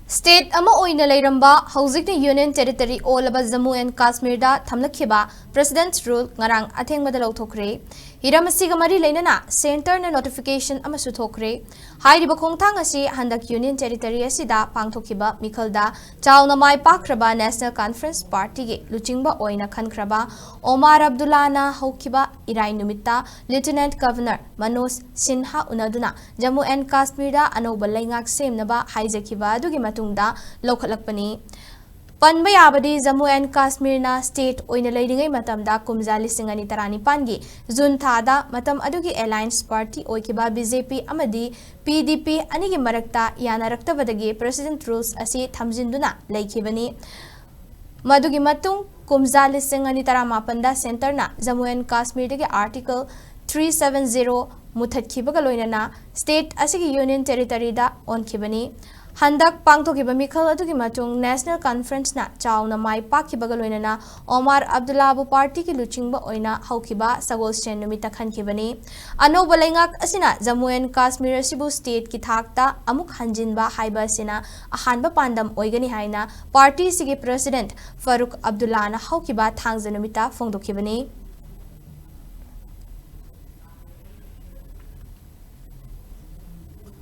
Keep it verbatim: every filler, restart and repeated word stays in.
State ꯑꯃ ꯑꯣꯏꯅ ꯂꯩꯔꯝꯕ, ꯍꯧꯖꯤꯛꯅ Union Territory ꯑꯣꯜꯂꯕ ꯖꯝꯃꯨ ꯑꯦꯟ ꯀꯥꯁꯃꯤꯔꯗ ꯊꯝꯂꯛꯈꯤꯕ President's Rule ꯉꯔꯥꯡ ꯑꯊꯦꯡꯕꯗ ꯂꯧꯊꯣꯛꯈ꯭ꯔꯦ꯫ ꯍꯤꯔꯝ ꯑꯁꯤꯒ ꯃꯔꯤ ꯂꯩꯅꯅ Centreꯅ notification ꯑꯃꯁꯨ ꯊꯣꯛꯈ꯭ꯔꯦ꯫ ꯍꯥꯏꯔꯤꯕ ꯈꯣꯡꯊꯥꯡ ꯑꯁꯤ ꯍꯟꯗꯛ Union Territory ꯑꯁꯤꯗ ꯄꯥꯡꯊꯣꯛꯈꯤꯕ ꯃꯤꯈꯜꯗ ꯆꯥꯎꯅ ꯃꯥꯏ ꯄꯥꯛꯈ꯭ꯔꯕ National Conference Partyꯒꯤ ꯂꯨꯆꯤꯡꯕ ꯑꯣꯏꯅ ꯈꯟꯈ꯭ꯔꯕ ꯑꯣꯃꯥꯔ ꯑꯕꯗꯨꯜꯂꯥꯅ ꯍꯧꯈꯤꯕ ꯏꯔꯥꯏ ꯅꯨꯃꯤꯠꯇ Lieutenant Governor Manoj Sinha ꯎꯅꯗꯨꯅ Jammu and ꯀꯥꯁꯃꯤꯔꯗ ꯑꯅꯧꯕ ꯂꯩꯉꯥꯛ ꯁꯦꯝꯅꯕ ꯍꯥꯏꯖꯈꯤꯕ ꯑꯗꯨꯒꯤ ꯃꯇꯨꯡꯗ ꯂꯧꯈꯠꯂꯛꯄꯅꯤ꯫ ꯄꯟꯕ ꯌꯥꯕꯗꯤ, ꯖꯝꯃꯨ ꯑꯦꯟ ꯀꯥꯁꯃꯤꯔꯅ state ꯑꯣꯏꯅ ꯂꯩꯔꯤꯉꯩ ꯃꯇꯝꯗ ꯀꯨꯝꯖꯥ ꯂꯤꯁꯤꯡ ꯑꯅꯤ ꯇꯔꯥꯅꯤꯄꯥꯟꯒꯤ June ꯊꯥꯗ ꯃꯇꯝ ꯑꯗꯨꯒꯤ alliance party ꯑꯣꯏꯈꯤꯕ B J P ꯑꯃꯗꯤ P D P ꯑꯅꯤꯒꯤ ꯃꯔꯛꯇ ꯌꯥꯅꯔꯛꯇꯕꯗꯒꯤ President Rules ꯑꯁꯤ ꯊꯝꯖꯤꯟꯗꯨꯅ ꯂꯩꯈꯤꯕꯅꯤ꯫ ꯃꯗꯨꯒꯤ ꯃꯇꯨꯡ ꯀꯨꯝꯖꯥ ꯂꯤꯁꯤꯡ ꯑꯅꯤ ꯇꯔꯥꯃꯥꯄꯟꯗ Centreꯅ ꯖꯝꯃꯨ ꯑꯦꯟ ꯀꯥꯁꯃꯤꯔꯗꯒꯤ Article three seven zero ꯃꯨꯊꯠꯈꯤꯕꯒ ꯂꯣꯏꯅꯅ state ꯑꯁꯤꯒꯤ Union Territoryꯗ ꯑꯣꯟꯈꯤꯕꯅꯤ꯫ ꯍꯟꯗꯛ ꯄꯥꯡꯊꯣꯛꯈꯤꯕ ꯃꯤꯈꯜ ꯑꯗꯨꯒꯤ ꯃꯇꯨꯡ National Conferenceꯅ ꯆꯥꯎꯅ ꯃꯥꯏ ꯄꯥꯛꯈꯤꯕꯒ ꯂꯣꯏꯅꯅ ꯑꯣꯃꯥꯔ ꯑꯕꯗꯨꯜꯂꯥꯕꯨ partyꯒꯤ ꯂꯨꯆꯤꯡꯕ ꯑꯣꯏꯅ ꯍꯧꯈꯤꯕ ꯁꯒꯣꯜꯁꯦꯟ ꯅꯨꯃꯤꯠꯇ ꯈꯟꯈꯤꯕꯅꯤ꯫ ꯑꯅꯧꯕ ꯂꯩꯉꯥꯛ ꯑꯁꯤꯅ ꯖꯝꯃꯨ ꯑꯦꯟ ꯀꯥꯁꯃꯤꯔ ꯑꯁꯤꯕꯨ stateꯀꯤ ꯊꯥꯛꯇ ꯑꯃꯨꯛ ꯍꯟꯖꯤꯟꯕ ꯍꯥꯏꯕ ꯑꯁꯤꯅ ꯑꯍꯥꯟꯕ ꯄꯥꯟꯗꯝ ꯑꯣꯏꯒꯅꯤ ꯍꯥꯏꯅ partyꯁꯤꯒꯤ President ꯐꯥꯔꯨꯛ ꯑꯕꯗꯨꯜꯂꯥꯅ ꯍꯧꯈꯤꯕ ꯊꯥꯡꯖ ꯅꯨꯃꯤꯠꯇ ꯐꯣꯡꯗꯣꯛꯈꯤꯕꯅꯤ꯫